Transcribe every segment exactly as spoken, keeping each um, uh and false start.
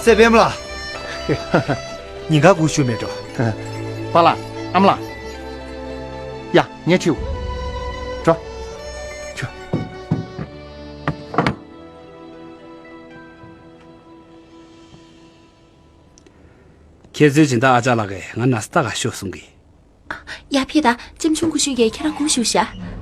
སྲས་པདྨ་ལགས། ཉིན་གང་སྒུག་བཞུགས་མེད་འགྲོ། པཱ་ལགས། ཨ་མ་ལགས། ཡ། ངས་ཁྲིད། འགྲོ། ཁྱོད། ཁྱེད་ཚོའི་སྦྱིན་བདག་ཨ་ཅག་ལགས་ཀྱིས་ང་ན་སྟ་ག་ཤོག་གསུང་གི། ཡ། ཕེབས་དང་། ལྕམ་ཆུང་སྐུ་ཞབས་ཀྱིས་ཁྱེད་རང་སྒུག་བཞུགས་ཤག།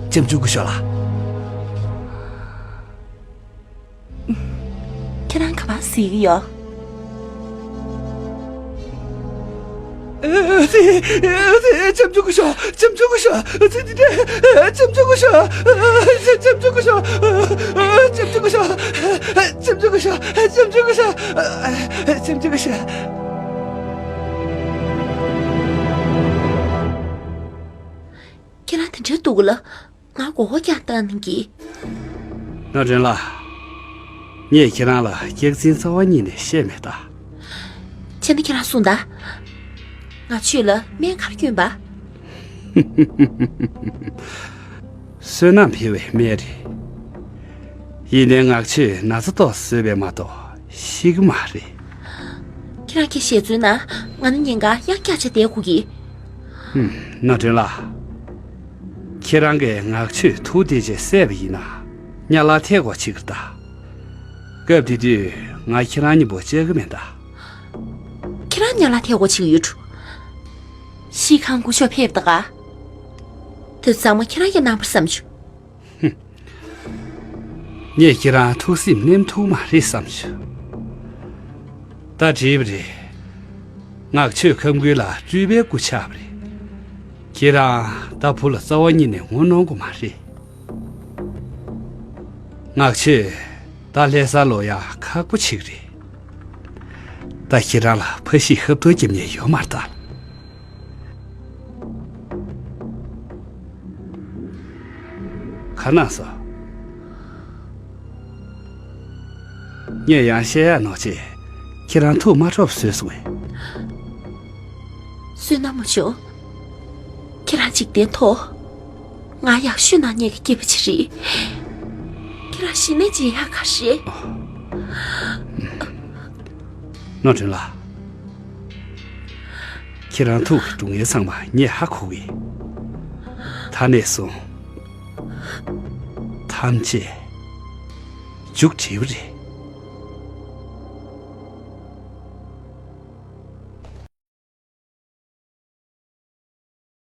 ལྕམ་ཆུང་སྐུ་ཞབས་ལགས། ཁྱེད་རང་ག་པར་གཟིགས་ཀྱི་ཡོད། ལྕམ་ཆུང་སྐུ་ཞབས། ལྕམ་ཆུང་སྐུ་ཞབས། ལྕམ་ཆུང་སྐུ་ཞབས། ལྕམ་ཆུང་སྐུ་ཞབས། ལྕམ་ཆུང་སྐུ་ཞབས། ལྕམ་ཆུང་སྐུ་ཞབས། ལྕམ་ཆུང་སྐུ་ཞབས། ལྕམ་ཆུང་སྐུ་ཞབས། ཁྱེད་རང་དེ་འདྲའི་སྡུག་གི་ལ། ང་མགོ་སྐོར་རྒྱག་བཏང་གི། ནོར་སྒྲོན་ལགས། ངས་ཁྱེད་རང་ལ་སྐྱག་རྫུན་རྩ་བ་ཉིད་ནས་བཤད་མེད་ད། བྱས་ན་ཁྱེད་རང་གསུངས་ད། ང་ཁྱོད་ལ་སྨན་ག་རེ་སྐྱོན་པ། བསོད་ནམས་འཕེལ་བའི་སྨན་རེད། ཡིན་ནའི་ང་ཁྱོད་ན་ཚ་ཏོག་ཙམ་བཟོས་པས་མ་གཏོགས་ཤི་གི་མ་རེད། ཁྱེད་རང་གི་ཞལ་རྩོལ་ན་ང་ནི་ཉེན་ཁ་ཡང་བསྐྱར་ཆ་བསྡད་དགོས་ཀྱི། ཧུམ། ནོར་སྒྲོན་ལགས། ཁྱེད་རང་གིས་ངག་ཆོས་ཐུགས་བདེ་བྱས་བསད་པ་ཡིན་ན། གཉའ་ལག་ཐེ་གོ་བྱེད་ཀྱི་རེད་ད། སྐབས་དེ་དུས་ང་ཁྱེད་རང་གཉིས་པོ་བཅར་གྱི་མེད་ད། ཁྱེད་རང་གཉའ་ལག་ཐེ་གོ་བྱེད་ཀྱི་ཡོད་འགྲོ། ཤི་ཁང་སྐུ་ཞབས་ཕེབས་ད་ག། དེ་ཚང་མ་ཁྱེད་རང་གི་རྣམ་པར་བསམ་བྱུང་། ངས་ཁྱེད་རང་ཐུགས་སེམས་ནེམ་ཐུག་མ་རེད་བསམ་བྱུང་། ད་བྲིས་པ་རེད། ངག་ཆོས་ཁམས་ཀུན་ལ་སྤྲུལ་པའི་སྐུ་ཆགས་པ་རེད། ཁྱེད་རང་ད་བུ་ལ་རྩ་བ་ཉིད་ནས་ངོ་གནོང་དགོས་མ་རེད། ངག་ཆོས་ད་ལྷ་སར་ལོག་ཡག་ཁག་པོ་ཅིག་རེད། ད་ཁྱེད་རང་ལ་ཕ་གཞིས་ཧབ་ཐོབ་རྒྱབ་མཁན་ཡོད་མ་རེད་ད། ག་ན་སོ། ངས་ཡང་བཤད་ཡག་ནོར་བྱས། ཁྱེད་རང་ཐུགས་མ་འཕྲོག་པ་བཟོས་སོང་ངས། བསོད་ནམས་མ་བྱུང་། ཁྱེད་རང་འཇིག་རྟེན་ཐོག་ང་ཡག་ཤོས་ནག་ཉེས་ཀྱི་སྐྱེས་བུ་ཅིག་རེད། ཁྱེད་རང་ཞི་གནས་བྱེད་ཡག་ག་རེད། ནོར་སྒྲོན་ལགས། ཁྱེད་རང་ཐུགས་ཀྱི་སྡུག་བསྔལ་ཚང་མ་ངས་ཧ་གོ་གི། ད་ནས་བཟུང་ཐམས་ཅད་མཇུག་བསྒྲིལ་བ་རེད།